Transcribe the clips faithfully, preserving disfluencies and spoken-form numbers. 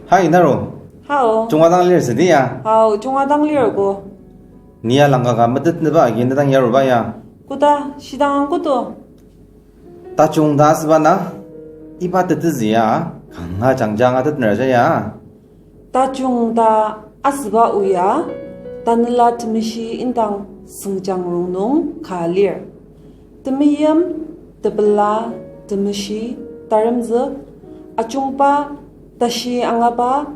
Hi, Naro. Hao. Junga dang lir südi ya? Hao, junga dang lir ko. Ni ya langka ka metetnüba agi ne dang yaruba ya? Koda, shidang ang kodo. Tajung ta asüba na, iba tetezü ya, kanga jangjang atetner aja ya. Tajung ta asüba o ya, Tanela Temeshi indang süngjang rongnung ka lir. Temeim, tepela, temeshi, taremzük, ajungba, tashi angaba,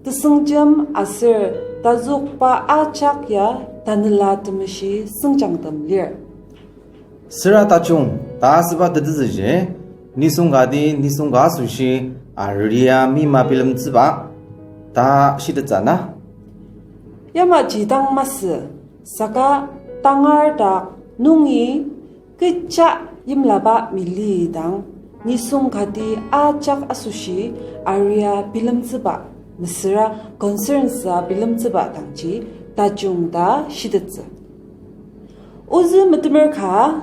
tesüngjem aser tazükba ajak ya Tanela Temeshi süngjangtem lir. Süra tajung ta asüba tetezüji, nisung kati nisung ka asoshi aria mima bilemtsüba ta shitettsü na. Yamaji dang masü, saka tangar dak nungi kecha yimlaba mali dang, nisung kati ajak asoshi aria bilemtsüba, mesüra concerns a bilemtsüba dangji tajung ta shitettsü. Ozü metemer ka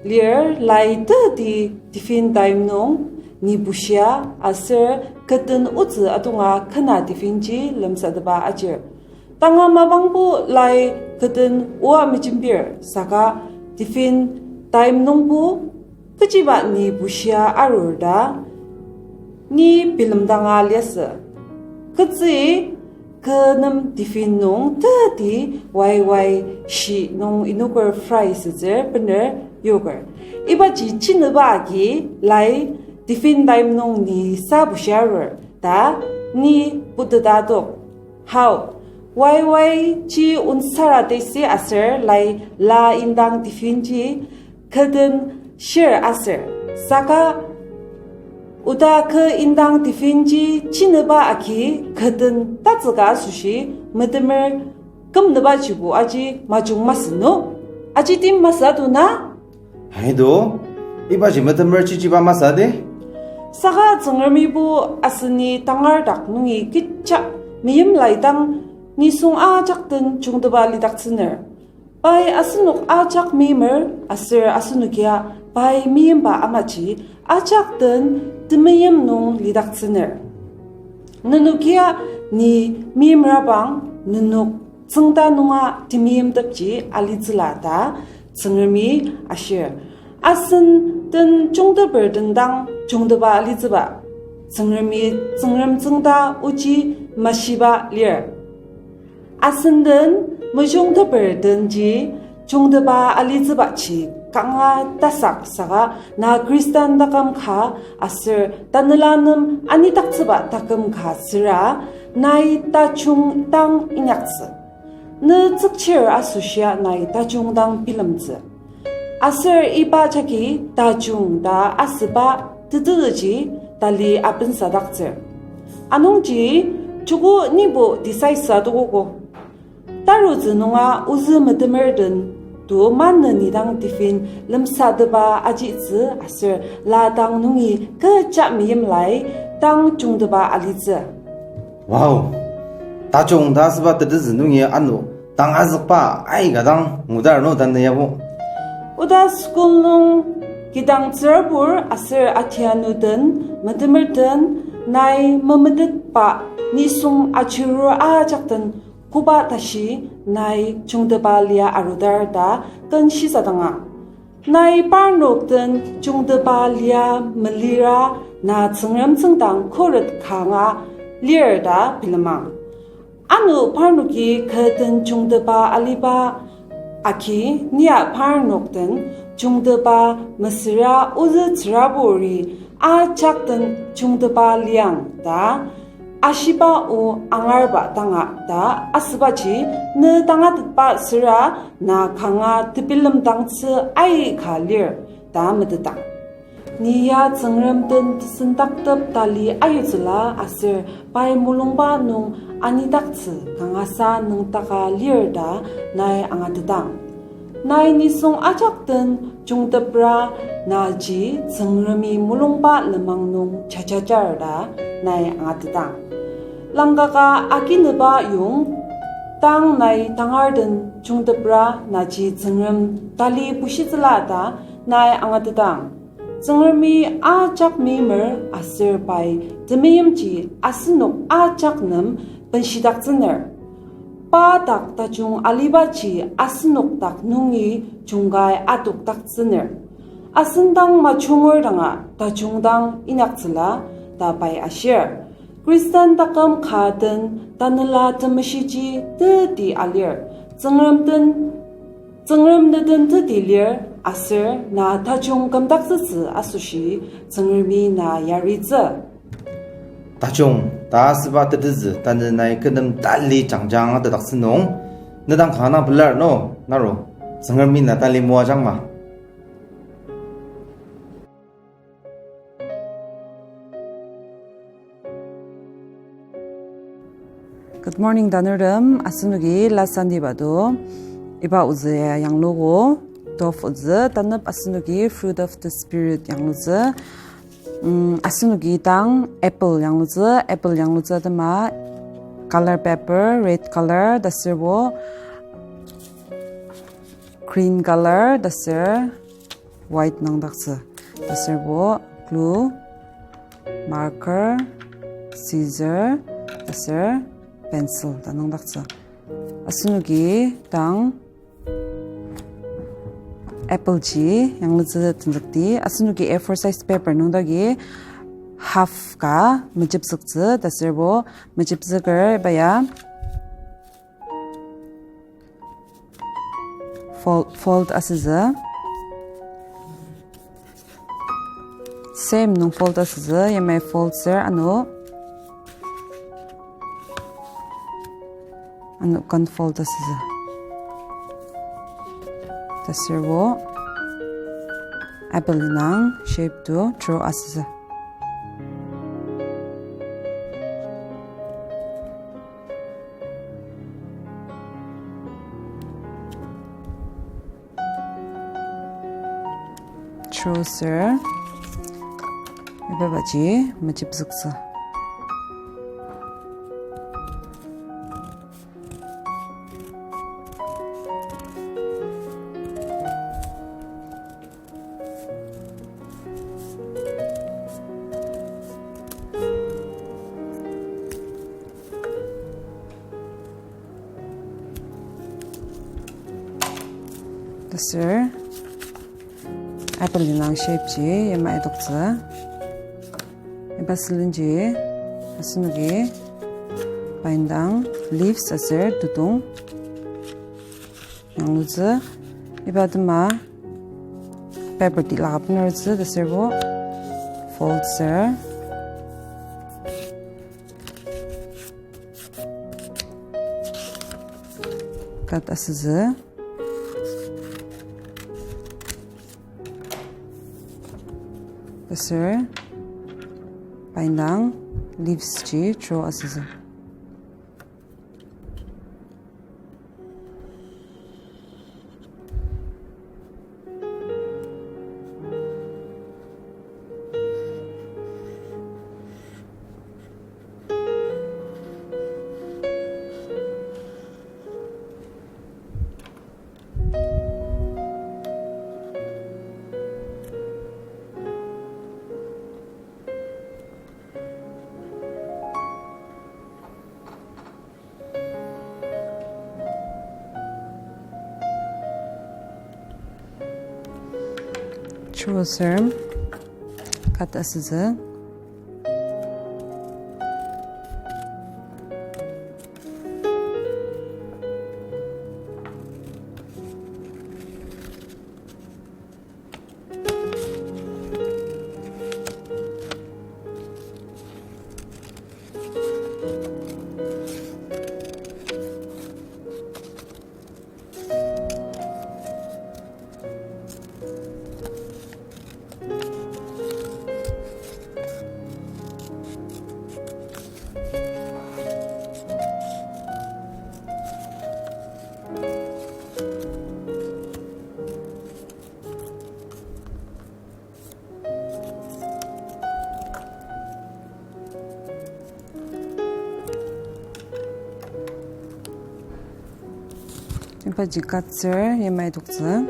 lir, lai teti tiffin time nung ni bushia aser keten otsü atonga kena tiffinji lemsateba ajir. Tanga mapangbo lai keten oa mejembir saka tiffin time nungbo kechiba ni bushia arur ta ni bilemdanga liasü. Ketsü kü nem tiffin nung teti wai wai shi nung inoker fry sütsür bener yoker. Ibaji chinüba agi lai tiffin time nung ni sa bushia arur ta ni puteta tok. Hao, wai wai ji onsara tesi aser lai la indang tiffinji keten shir aser. Saka oda kü indang tiffinji chinüba agi keten tatsüka asoshi metemer kümnüba jibo aji majung masü no? Aji tim masü ado na? Haido, ibaji metemer chichiba masü de? Saka Tsüngremibo aseni tangar dak nungi kecha meimlai dang nisung ajak den jungteba lidaktsüner. Pai asenok ajak meimer aser asenokia pai meimba amaji ajak den temeim nung lidaktsüner. Nenokia ni meimrabang nenok tsüngda nunga temeimtepji alitsüla ta Tsüngremi ashir. Asen den jungteper den dang jungteba alitsüba Tsüngremi Tsüngrem tsüngda oji mashiba lir. Asen den mejungteper denji jungteba alitsübaji kanga tasak saka na Khristan taküm ka aser tanela nem anidaktsüba taküm ka süra nai tajung dang inyaktsü. Ne tsükchir asoshia nai tajung dang bilemtsü. Aser iba jagi tajung ta asüba tetezüji tali apensadaktsür. Anungji joko nibo decide sa tokogo. Tarutsü nunga ozü metemer den to maneni dang tiffin lemsateba ajitsü aser la dang nungi kecha meimlai dang jungteba alitsü. Wow, tajung ta asüba tetezü nungi ano tang azükba aika dang ngudar no tanü yabo. Oda school nung kidang tsürabur aser atianu den, metemer den, nai memetetba nisung achirur ajak den koba tashi nai jungteba lia arudar ta ken shisadanga. Nai parnok den jungteba lia melira na Tsüngrem tsüngdang khuret kanga lir ta bilemang. Ano parnoki kü den jungteba aliba agi nia parnok den jungteba mesüra ozü tsüraburi ajak den jungteba liang ta ashiba o angarba tanga ta asübaji ne tangatetba süra na kanga tebilemdangtsü aika lir ta metetang. Ni ya Tsüngrem den tesendaktep tali ayutsüla aser pai mulungba nung anidaktsü kangasa nüngdaka lir ta nai angatetang. Nai nisung ajak den jungtepra naji Tsüngremi mulungba lenmang nung jajajar ta nai angatetang. Langkaka akinüba yong, tang nai tangar den jungtepra naji Tsüngrem tali bushitsüla ta nai angatetang. Tsüngremi ajak meimer aser pai temeimji asenok ajak nem benshidaktsüner. Pa dak tajung alibaji asenok dak nungi jungkai adokdaktsüner. Asen dang majunger danga tajung dang inyaktsüla ta pai ashir. Khristan taküm ka den tanela temeshiji teti alir. Tsüngrem den, Tsüngrem ne den teti lir aser na tajung kümdaktsütsü asoshi Tsüngremi na yaritsü. Tajung, ta asüba tetezü, tanü nai kü nem tali jangjang atedaktsü nung, ne dang kanga pelar no, naro, Tsüngremi na tali moajangma. Good morning, tanurtem. Asenoki last Sunday ba do. Iba ozü yanglugo, dove ozü, tanep asenoki fruit of the spirit yanglutsü. Mm, asenoki dang apple yanglutsü, apple yanglutsü atema color paper, red color, ta aserbo green color, ta aser white nüngdaktsü. Ta aserbo glue, marker, scissor, ta aser pencil ta nüngdaktsü. Asenoki dang apple ji yanglutsü tenzükdi. Asenoki A four size paper nüngdagi half ka mejepzüktsü. Ta aserbo mejepzüker iba ya fold, fold asütsü. Same nung fold asütsü, yamai fold ser ano, ano unfold asütsü. Ta aserbo apple indang shape to draw asütsü. Draw ser, iba baji mejepzüktsü. Ta aser apple indang shape ji yamai adoktsü. Iba sülenji asenoki pai indang leaves aser tudong yanglutsü. Iba atema paper tila ka benertsü ta aserbo fold ser, cut asütsü. Ta aser pai indang leaves ji draw asütsü. Draw ser, cut asütsü. Ibaji cut ser yamai adoktsü.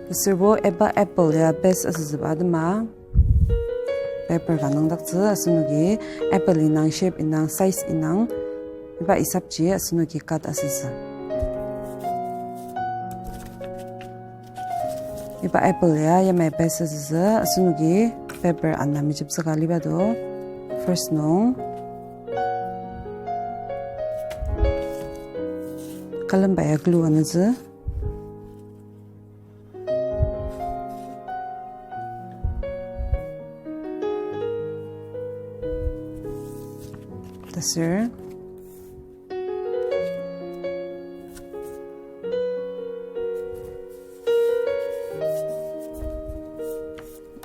Aserbo iba apple ya best asütsüba atema pepper ka nüngdaktsü, asenoki apple indang, shape indang, size indang, iba hisapji asenoki cut asütsü. Iba apple ya yamai best asütsü, asenoki pepper ana mejeptsüka liba do. First nung külemba ya glue anütsü. Taser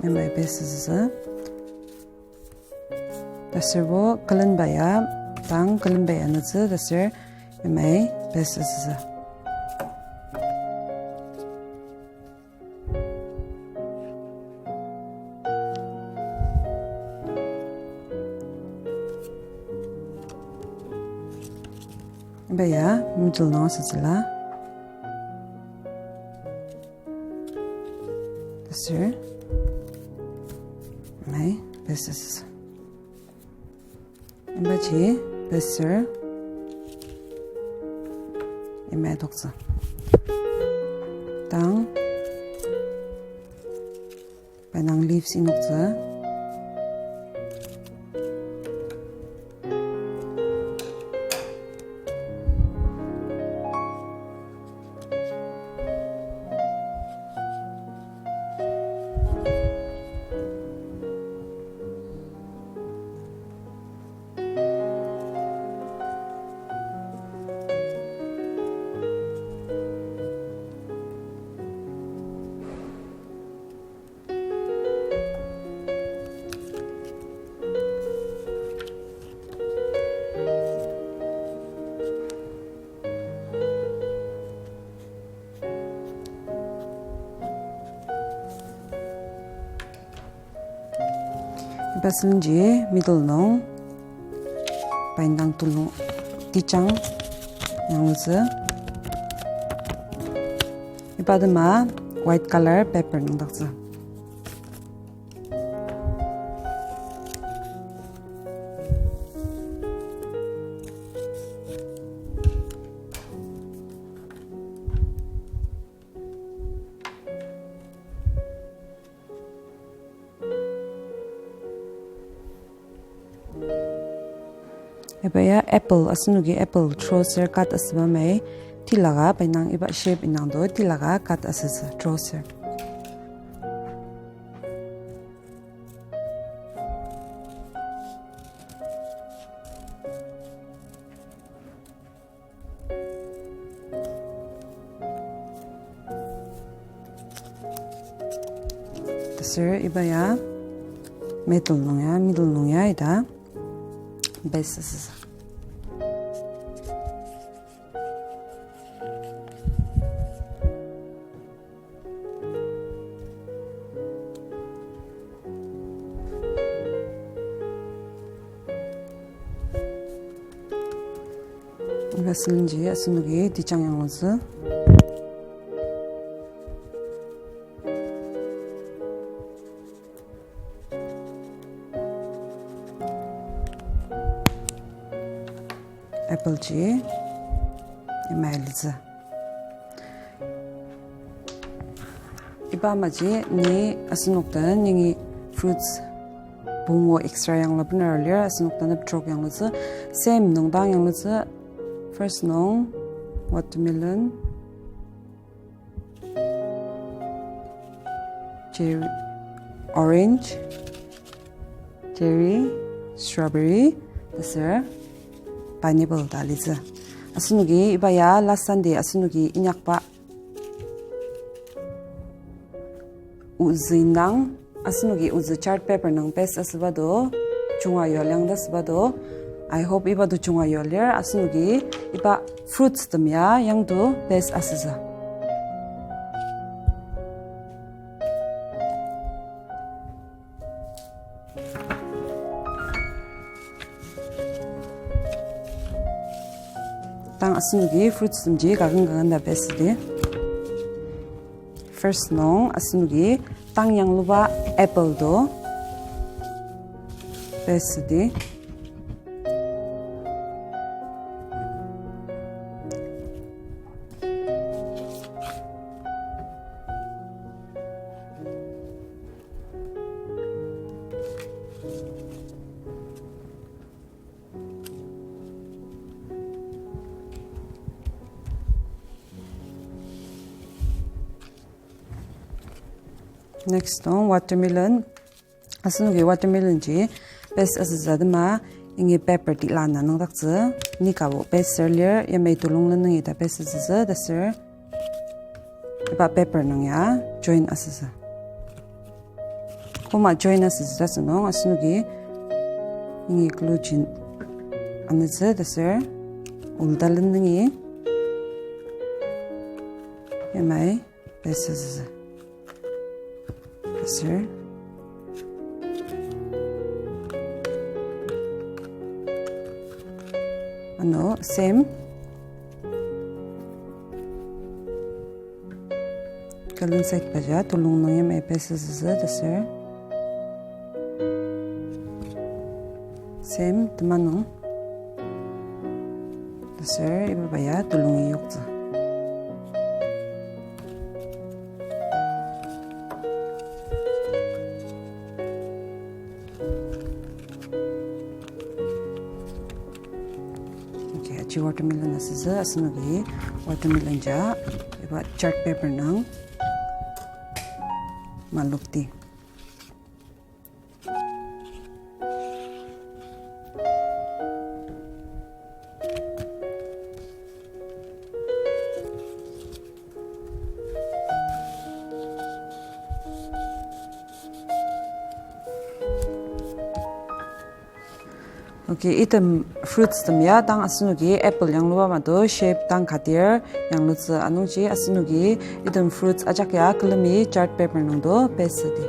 yamai best asütsü. Taserbo külemba ya, tang külemba ya anütsü, taser yamai best asütsü. Iba ya middle nung asütsüla. Taser yamai best asütsü. Ibaji best ser yamai adoktsü. Tang pai indang leaves inoktsü. Iba sülenji middle nung pai indang tulung tejang yanglutsü. Iba atema white color pepper nüngdaktsü. Iba ya apple, asenoki apple draw ser cut asüba mai, tilaka pai indang iba shape indang do tilaka cut asütsü draw ser. Taser iba ya middle nung ya, middle nung ya ita best asütsü. Iba sülenji asenoki tejang yanglutsü. Apple ji yamai alitsü. Iba amaji ni asenok den yangi fruits pungu extra yangla bener lir, asenok den pejok yanglutsü, same nung dang yanglutsü, first nung watermelon, cherry, orange, cherry, strawberry, taser pineapple ta alitsü. Asenoki iba ya last Sunday asenoki inyakba ozü indang, asenoki ozü chart paper nung paste asüba do, junga yualiang ta asüba do. I hope iba do junga yua lir, asenoki iba fruits tem ya yangto paste asütsü. Tang asenoki fruits temji kaken kaken ta paste asüdi. First nung asenoki tang yangluba apple to paste asüdi. Next nung watermelon. Asenoki watermelon ji paste asütsü atema, yangi paper tila na nüngdaktsü, ni kabo paste ser lir, yamai tulung lenungi ta paste asütsü, ta ser iba paper nung ya join asütsü. Koma join asütsü ta sünung asenoki yangi glue ji anütsü, ta ser ulta lenungi yamai paste asütsü. Aser ano same. Kalen side baja tulung nung yamai paste asütsü, ta ser same tema nung. Ta ser iba ya tulungi yoktsü. Okay, aji watermelon asütsü, asenoki watermelon ja iba chart paper nung malokdi. Okay, item fruits tem ya dang asenoki apple yangluba mato shape dang kadir yanglutsü anungji asenoki item fruits ajak ya külemi chart paper nung to paste asüdi.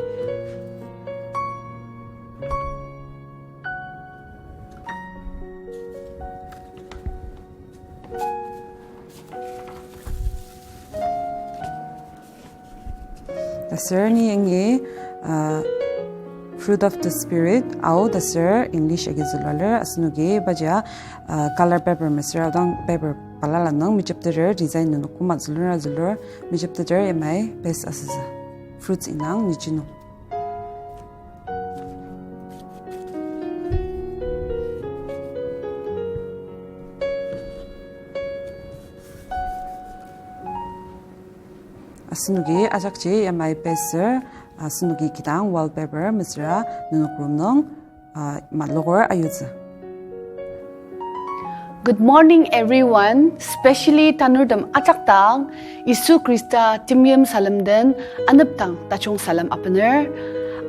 Ta ser ni yangi, uh, fruit of the spirit, ao ta ser English agi zülua lir, asenoki ibaji, uh, color paper mesüra dang paper balala nung mejepteter design nenok koma zülura zülur mejepteter yamai paste asütsü. Fruits indang niji nung. Asenoki ajakji yamai paste ser, asenoki kidang wallpaper mesüra nenok room nung, ah, maloker ayutsü. Good morning, everyone, especially tanurtem ajak dang Yisu Khrista temeim salem den anepdang tajung salem apener.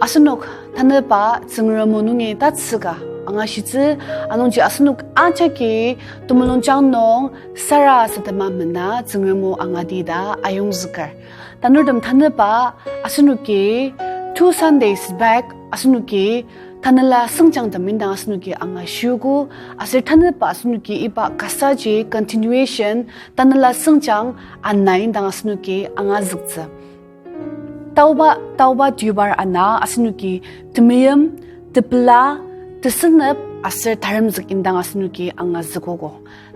Asenok tanüba Tsüngrem o nungi tatsüka angashitsü, anungji asenok ajaki temulungjang nung sarasadema mena Tsüngrem o angati ta ayongzüker. Tanurtem tanüba asenoki two Sundays back asenoki tanela süngjangtem indang asenoki angashiogo, aser tanüba asenoki iba kasaji continuation tanela süngjang ana indang asenoki angazüktsü. Taoba, taoba deobar ana asenoki temeim, tepela, tesünep aser taremzük indang asenoki angazükogo.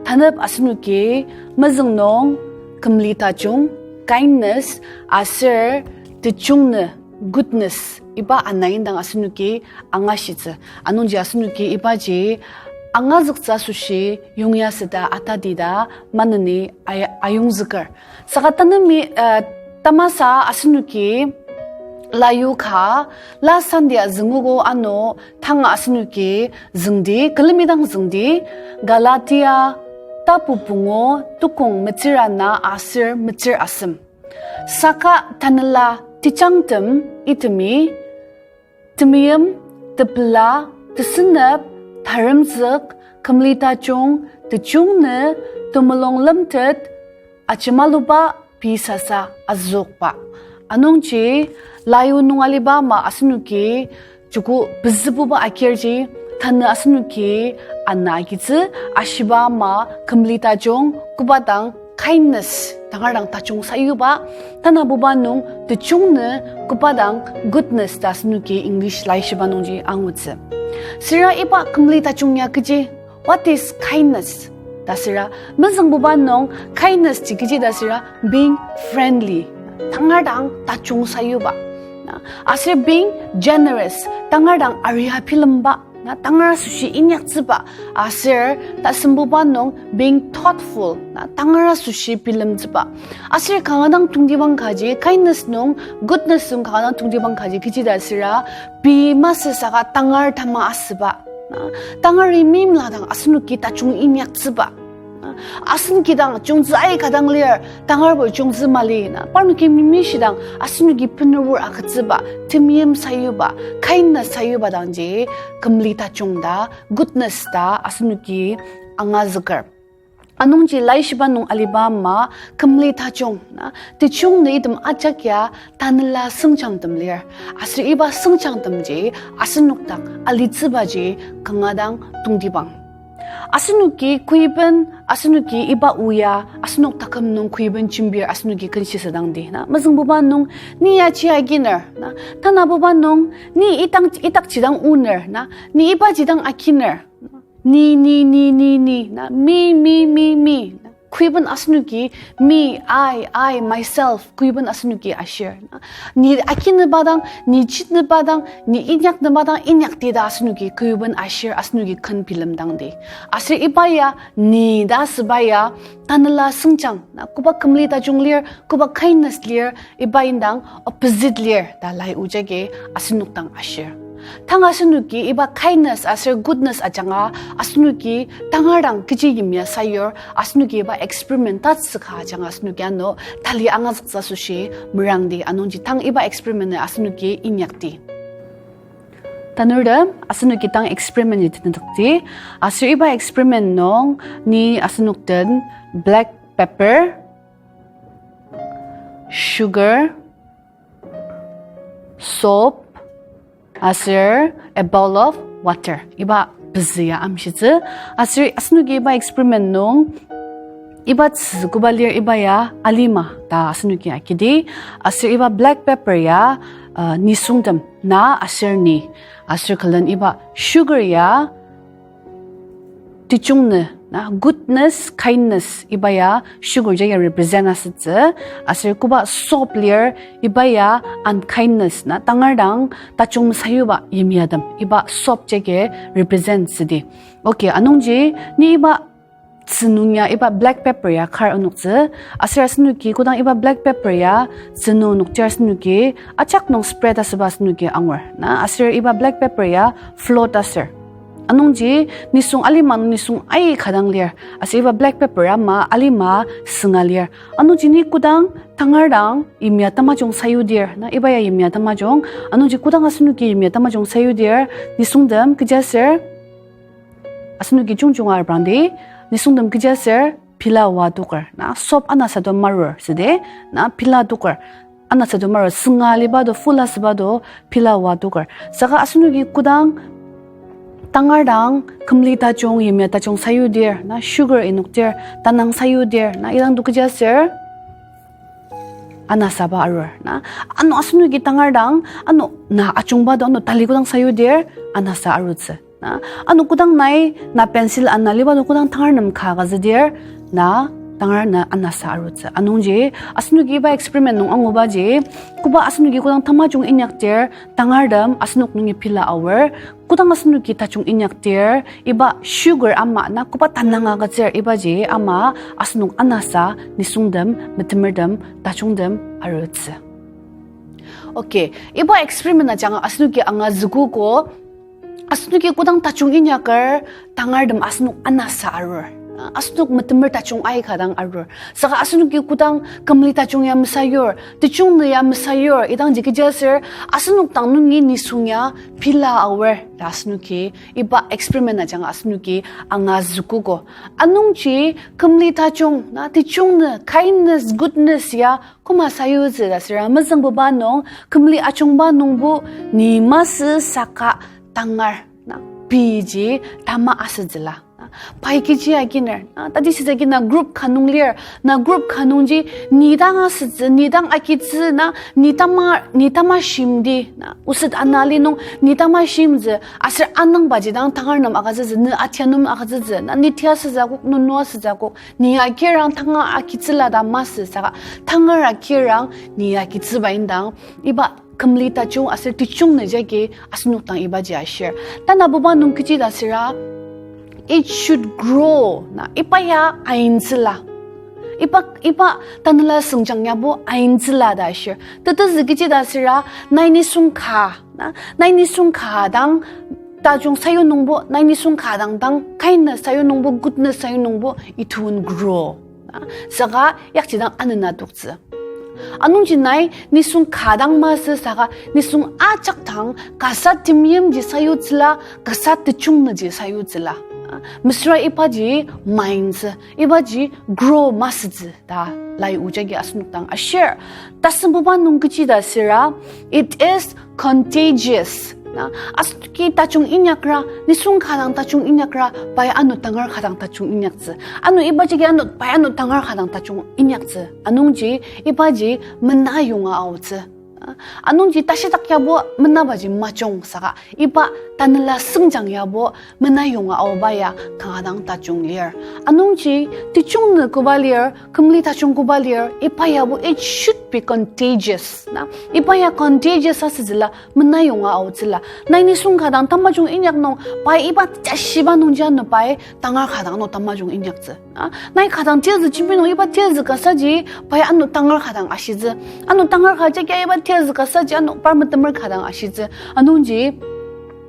Tanep asenoki mezüng nung kümli tajung, kindness, aser tejungnü, goodness, iba ana indang asenoki angashitsü. Anungji asenoki ibaji angazüktsü asoshi yongya süta atadi ta maneni ay-, ayongzüker. Saka tanemi, eh, tamasa asenoki layu ka last Sunday a züngogo ano tanga asenoki züngdi, külemi dang züngdi, Galatia tapu pungu tukong metsür ana aser metsür asem. Saka tanela tejangtem itemi, temeim, tepela, tesünep, taremzük, kümli tajung, tejungnü, temulung lemtet, ajemaluba pei sasa azükba. Anungji, layu nung aliba ama asenoki joko pezübuba akirji, tanü asenoki ana agitsü, ashiba ama kümli tajung, koba dang kindness. tangar dang tajung sayuba, tanabuba nung tejung nü koba dang goodness ta asenoki English laishiba nungji angutsü. Süra iba kümli tajung ya kechi, what is kindness? Ta süra, mezüngbuba nung kindness ji kechi ta süra being friendly, tangar dang tajung sayuba. Na, aser being generous, tangar dang aria bilemba. Na, tangar asoshi inyaktsüba, aser tasembuba nung being thoughtful, na, tangar asoshi bilemtsüba. Aser kanga dang tongtibang kaji, kindness nung, goodness nung kanga dang tongtibang kaji, kechi ta süra, pei masü saka tangar tama asüba. Na, tangari meimla dang asenoki tajung inyaktsüba. Asen kidang jungtsü aika dang lir, tangarbo jungtsü mali na, parnoki mimishidang asenoki penubur agütsüba, temeim sayuba, kindness sayuba dangji kümli tajung ta, goodness ta asenoki angazüker. Anungji laishiba nung aliba ama kümli tajung na, tejung nü item ajak ya tanela süngjangtem lir. Aser iba süngjangtemji asenok dak alitsübaji kanga dang tongtibang. Asenoki kuiben, asenoki iba o ya, asenok taküm nung kuiben jembir asenoki kenshisadangdi na. Mezüngbuba nung ni aji akiner na, tanabuba nung ni idang, idakji dang oner na, ni ibaji dang akiner. Ni, ni, ni, ni, ni na, me, me, me, me na. Kuiben asenoki me, I, I, myself, kuiben asenoki ashir na. Ni akinüba dang, ni chitnüba dang, ni inyaknüba dang, inyakti ta asenoki kuiben ashir, asenoki ken bilemdangdi. Aser iba ya, ni ta asüba ya tanela süngjang na, koba kümli tajung lir, koba kindness lir, iba indang opposite lir ta lai ojagi asenok dang ashir. Tang asenoki iba kindness aser goodness ajanga asenoki tangar dang kechi yimya sayur, asenoki iba experiment tatsüka ajanga asenoki ano tali angazüktsü asoshi merangdi. Anungji tang iba experiment nü asenoki inyakdi. Tanurtem, asenoki tang experiment ji tenüngdakdi. Aser iba experiment nung ni asenok den black pepper, sugar, soap, aser a bowl of water, iba pezü ya amshitsü. Aser asenoki iba experiment nung iba tzü koba lir iba ya alima ta asenoki akidi. Aser iba black pepper ya, uh, nisungtem na aser ni. Aser külen iba sugar ya tejung nü na, goodness, kindness, iba ya sugar jagi represent asütsü. Aser koba soap lir iba ya unkindness na, tangar dang tajung sayuba yimyatem, iba soap jagi represent südi. Okay, anungji ni iba tzü nung ya iba black pepper ya kar onoktsü. Aser asenoki kodang iba black pepper ya tzü nung onoktir asenoki ajak nung spread asüba asenoki angur na. Aser iba black pepper ya float aser. Anungji nisung alima nung nisung aika dang lir. Aser iba black pepper ama alima sünga lir. Anungji ni kodang tangar dang yimya tamajung sayudir na, iba ya yimya tamajung. Anungji kodang asenoki yimya tamajung sayudir, nisungtem kechiaser, asenoki jungjunga arbrangdi, nisungtem kechiaser pila oa toker na, soap anasa to marur südi na, pila toker. Anasa to marur, sünga aliba to, full asüba to, pila oa toker. Saka asenoki kodang tangar dang kümli tajung, yimya tajung sayudir na, sugar inoktir, tanang sayudir na, idang to kechiaser anasaba arur na. Ano asenoki tangar dang, ano na ajungba to, ano tali kodang sayudir, anasa arutsü na. Ano kodang nai na pencil ana liba to kodang tangar nem ka agütsüdir na, tangar na anasa arutsü. Anungji asenoki iba experiment nung angubaji, koba asenoki kodang tamajung inyakdir, tangartem asenok nungi pila aor. Kodang asenoki tajung inyakdir, iba sugar ama na koba tanang agütsür ibaji ama asenok anasa nisungtem, metemertem, tajungtem arutsü. Okay, iba experiment ajanga asenoki angazükogo, asenoki kodang tajung inyaker, tangartem asenok anasa arur. Asenok metemer tajung aika dang arur. Saka asenoki kodang kümli tajung ya mesayur, tejung nü ya mesayur, idangji kechiaser asenok dang nungi nisung ya pila aor ta asenoki iba experiment ajanga asenoki angazükogo. Anungji kümli tajung na, tejung nü, kindness, goodness ya koma sayutsü ta süra mezüngbuba nung kümli ajungba nungbo ni masü saka tangar na, pei ji tama asütsüla. Pai kechi aginer, na, tati sisa ki na group ka nung lir, na group ka nungji ni dang asütsü, ni dang agitsü, na, ni tama, ni tama shimdi, na, oset ana li nung ni tama shimtsü, aser anangbaji dang tangar nem agütsütsü, ne atia nem agütsütsü, na, ni tia sütsü akok, nunua sütsü akok, ni akirang tangar agitsüla ta masü, saka tangar akirang ni agitsüba indang, iba kümli tajung aser tejung nü jagi asenok dang ibaji ashir. Tanabuba nung kechi ta süra, it should grow, na, iba ya aintsüla. Iba, iba tanela süngjang yabo aintsüla ta ashir. Tetezü kechi ta süra, nai nisung ka, na, nai nisung ka dang tajung sayu nungbo, nai nisung ka dang dang kindness sayu nungbo, goodness sayu nungbo, it won't grow. Na, saka yakji dang anena toktsü. Anungji nai nisung ka dang masü saka nisung ajak dang kasa temeimji sayutsüla, kasa tejung nüji sayutsüla. Mesüra ibaji maintsü, ibaji grow masütsü ta lai o jagi asenok dang ashir. Tasembuba nung kechi ta süra, it is contagious. Na, asenoki tajung inyakra, nisung ka dang tajung inyakra, pai ano tangar ka dang tajung inyaktsü. Ano iba jagi ano, pai ano tangar ka dang tajung inyaktsü. Anungji, ibaji mena yonga aotsü. Anungji tashidak yabo menabaji majung saka, iba tanela süngjang yabo mena yonga aoba ya kanga dang tajung lir. Anungji tejung nü koba lir, kümli tajung koba lir, iba yabo it should be contagious. Na, iba ya contagious asütsüla, mena yonga aotsüla. Nai nisung ka dang tamajung inyak nung, pai iba tashiba nungji ano pai tangar ka dang ano tamajung inyaktsü. Na, nai ka dang tezü jembi nung iba tezü kasaji, pai ano tangar ka dang ashitsü. Ano tangar ka jagi iba tezü kasaji ano par metemer ka dang ashitsü. Anungji,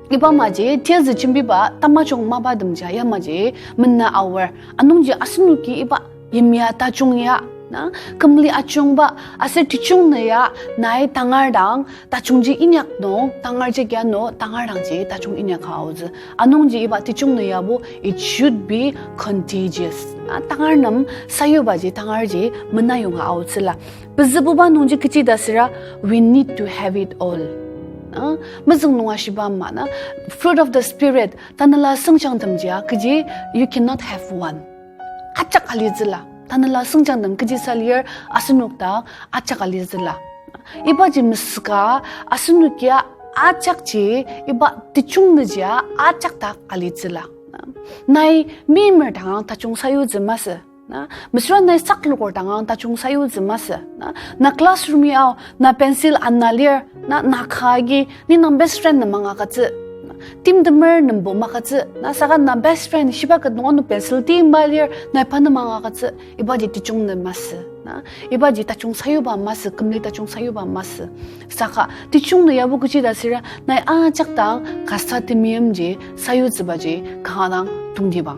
iba maji tezü jembiba tamajung mapa temja yamaji mena aor. Anungji asenoki iba yimya tajung ya, na, kümli ajungba, aser tejung nü ya, nai tangar dang tajungji inyak nung, tangar jagi ano tangar dangji tajung inyak ka aotsü. Anungji iba tejung nü yabo, it should be contagious. Na, tangar nem sayubaji tangarji mena yonga aotsüla. Pezübuba nungji kechi ta süra, we need to have it all. Na, mezüng nung ashiba ama na, fruit of the spirit, tanela süngjangtemjia kechi, you cannot have one. Ajak alitsüla. Tanela süngjangtem kechisa lir asenok dang ajak alitsüla. Ibaji mesüka asenokia ajakji iba tejung nüjia ajak dak alitsüla. Nai meimer dangang tajung sayutsü masü. Na, mesüra nai sakloker dangang tajung sayutsü masü. Na, na classroom-i ao, na pencil ana lir, na, na ka agi, ni nang best friend nem angakatsü. Na, timtemer nembo makatsü. Na, saka na best friend shiba ket nung ano pencil timba lir, nai pa nem angakatsü. Ibaji tejung nü masü. Na, ibaji tajung sayuba masü, kümli tajung sayuba masü. Saka tejung nü yabo kechi ta süra, nai ajak dang kasa temeimji sayutsübaji kanga dang tongtibang.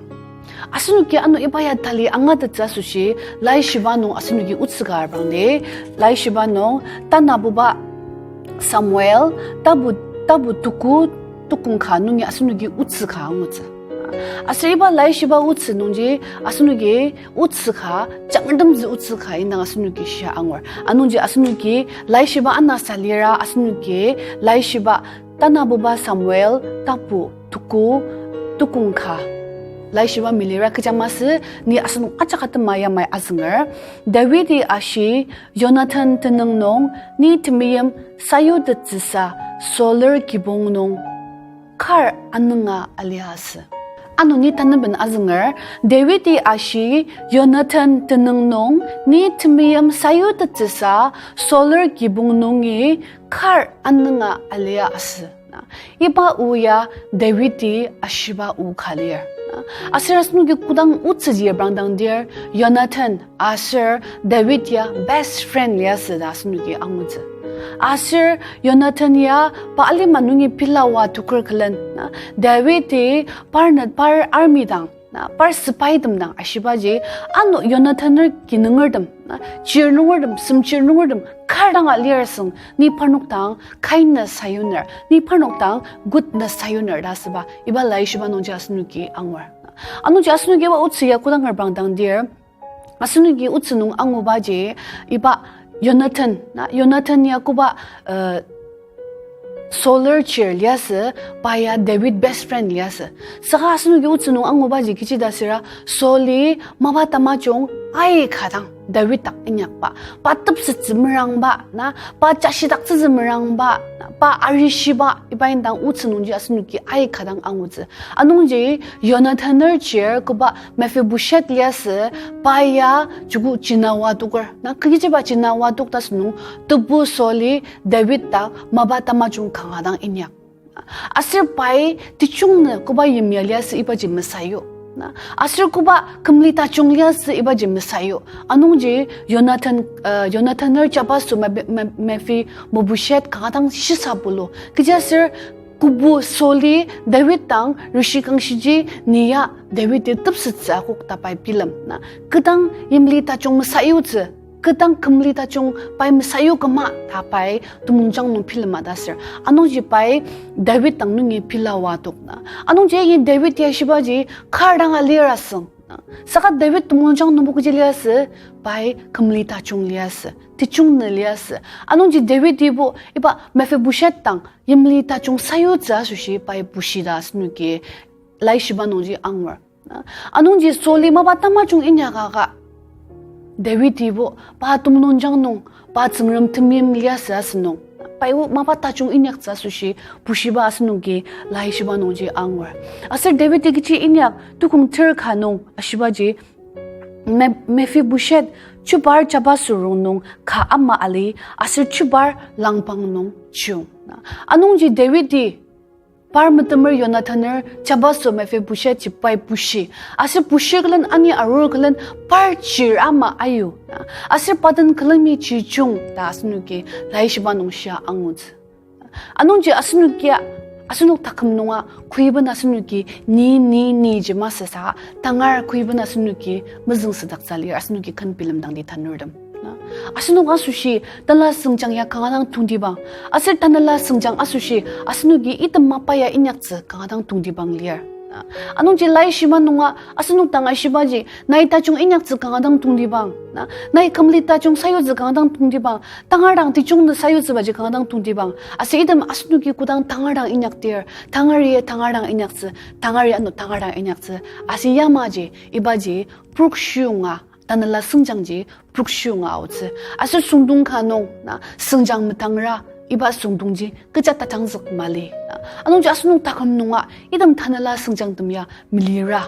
Asenoki ano iba ya tali angatettsü asoshi, Laishiba nung asenoki otsü ka arangdi, Laishiba nung tanabuba Samuel, tapu, tapu tuku, tukong ka nungi asenoki otsü ka angutsü. Aser iba Laishiba otsü nungji asenoki otsü ka, jangtemtsü otsü ka indang asenoki shia angur. Anungji asenoki Laishiba anasa lira asenoki Laishiba tanabuba Samuel tapu tuku tukong ka. Laishiba melira kecha masü ni asenok ajak atema yamai azünger. Dawidi ashi, Jonathan tenüng nung ni temeim sayutettsüsa Sauler kibong nung kar anünga aliasü. Ano ni tanaben azünger, Dawidi ashi, Jonathan tenüng nung ni temeim sayutettsüsa Sauler kibong nungi kar anünga aliasü. Na, iba o ya Dawidi ashiba o ka lir. Na, aser asenoki kodang otsüji abrangdangdir, Jonathan aser David ya best friend liasü ta asenoki angutsü. Aser Jonathan ya pa alima nungi pilawa toker külen, na, Dawidi parnok par army dang, na, par sepaitem dang ashibaji, ano Jonathan-er kinungertem, na, chir nungertem, semchir nungertem kar dang alir asüng, ni parnok dang kindness sayuner, ni parnok dang goodness sayuner ta asüba, iba Laishiba nungji asenoki angur. Anungji asenoki iba otsü ya kodang abrangdangdir, asenoki otsü nung angubaji, iba Jonathan, na, Jonathan ya koba, uh, Sauler chir liasü, pa ya David best friend liasü. Saka asenoki otsü nung angubaji kechi ta süra, Sauli mapa tamajung aika dang David dak inyakba, pa tepsettsü merangba, na, pa jashidaktsütsü merangba, na, pa arishiba, iba indang otsü nungji asenoki aika dang angutsü. Anungji Jonathan-er chir koba Mephibosheth liasü, pa ya joko jinawa toker. Na, kechiba jinawa tok ta asünung, tebu Sauli David dak mapa tamajung kanga dang inyak. Aser pai tejung nü koba yimya liasü ibaji mesayu. Na, aser koba kümli tajung liasü ibaji mesayu. Anungji Jonathan, uh, Jonathan-er jabaso Me-, Me-, Mephibosheth kanga dang shisa pulu. Kechiaser kobu Sauli David dang rishi kangshiji ni ya David-i tepsettsü akok ta pai bilem. Na, kodang yimli tajung mesayutsü, kodang kümli tajung pai mesayu küma ta pai temulungjang nung bilema ta ser. Anungji pai David dang nungi bilawa tok na. Anungji yangi David ya shibaji kar dang alir asüng. Saka David temulungjang nungbo kechi liasü, pai kümli tajung liasü, tejung nü liasü. Anungji David-ibo iba Mephibosheth dang yimli tajung sayutsü asoshi pai bushi ta asenoki laishiba nungji angur. Anungji Sauli mapa tamajung inyakaka, David-ibo pa temulungjang nung, pa Tsüngrem temeim liasü asünung, paibo mapa tajung inyaktsü asoshi bushiba asenoki laishiba nungji angur. Aser David-i kechi inyak tukong ter ka nung ashibaji, Me-, Mephibosheth chubar jabaso rongnung ka ama ali, aser chubar langpang nung chiung. Anungji David-i par metemer Jonathan-er jabaso Mephibosheth ji pai bushi, aser bushir külen ani arur külen par chir ama ayu, aser pa den külemi chijung ta asenoki laishiba nung shia angutsü. Anungji asenokia, asenok taküm nunga, kuiben asenoki, ni, ni, ni ji masü saka, tangar kuiben asenoki, mezüng südaktsü lir, asenoki ken bilemdangdi tanurtem. Na, asenok asoshi, tanela süngjang ya kanga dang tongtibang. Aser tanela süngjang asoshi, asenoki item mapa ya inyaktsü kanga dang tongtibang lir. Na, anungji laishiba nunga, asenok dang ashibaji, nai tajung inyaktsü kanga dang tongtibang. Na, nai kümli tajung sayutsü kanga dang tongtibang. Tangar dang tejung nü sayutsübaji kanga dang tongtibang. Aser item asenoki kodang tangar dang inyakdir, tangari tangar dang inyaktsü, tangari ano tangar dang inyaktsü. Aser yamaji, ibaji, prokshunga, tanela süngjangji, prokshunga aotsü. Aser süngdong ka nung, na, süngjang metangra, iba süngdongji, kecha tajangzük mali. Na, anungji asenok taküm nunga, item tanela süngjangtem ya, melira,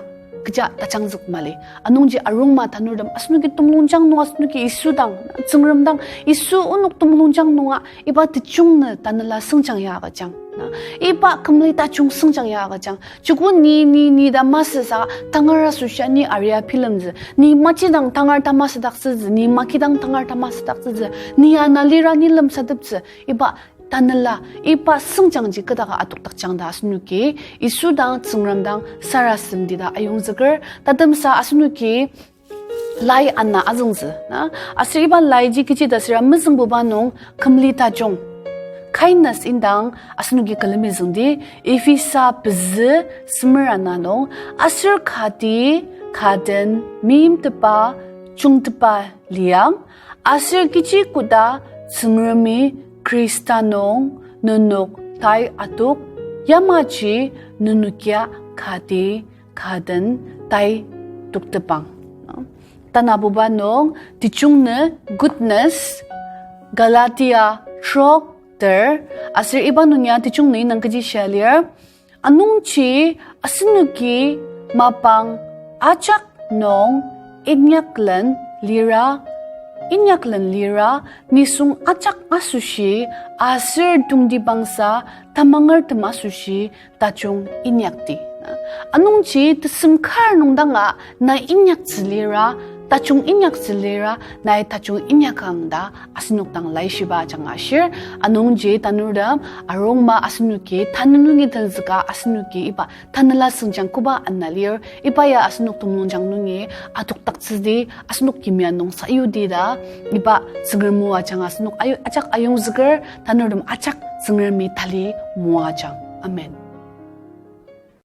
kecha tajangzük mali. Anungji arungma tanurtem, asenoki temulungjang nung, asenoki Yisu dang, Tsüngrem dang, Yisu onok temulungjang nunga, iba tejung nü tanela süngjang ya agüjang. Na, iba kümli tajung süngjang ya agüjang. Joko ni, ni, ni ta masü saka tangar asoshi ni aria bilemtsü. Ni maji dang tangar ta masüdaktsütsü, ni maki dang tangar ta masüdaktsütsü. Ni ana lira ni lemsateptsü. Iba tanela, iba süngjangji kodaka adokdakjang ta asenoki, Yisu dang, Tsüngrem dang, sarasademdi ta ayongzüker, tatemsa asenoki, lai ana azüngtsü, na? Aser iba laiji kechi ta süra mezüngbuba nung kümli tajung. Kindness indang asenoki külemi züngdi, Ephesa pezü semer ana nung, aser kati, ka den, meimtepa, jungtepa liang, aser kechi koda Tsüngremi Khrista nung nenok tai adok, yamaji nenokia kati, ka den tai toktepang. Tanabuba nung tejung nü goodness, Galatia trok ter, aser iba nung ya tejung nü indang kechi shia lir. Anungji asenoki mapang ajak nung inyaklen lira, inyaklen lira, nisung ajak asoshi, aser tongtibangsa, tamangertem asoshi, tajung inyakdi. Anungji tesem kar nung danga na inyaktsü lira, tajung inyaktsü lira, nai tajung inyakang ta asenok dang laishiba ajanga shir. Anungji tanurtem arungma asenoki tanü nungi tenzüka asenoki iba tanela süngjang koba ana lir, iba ya asenok temulungjang nungi adokdaktsüdi, asenok yimya nung sayudi ta, iba Tsüngrem o ajanga asenok ayu-, ajak ayongzüker, tanurtem ajak Tsüngremi tali moajang. Amen.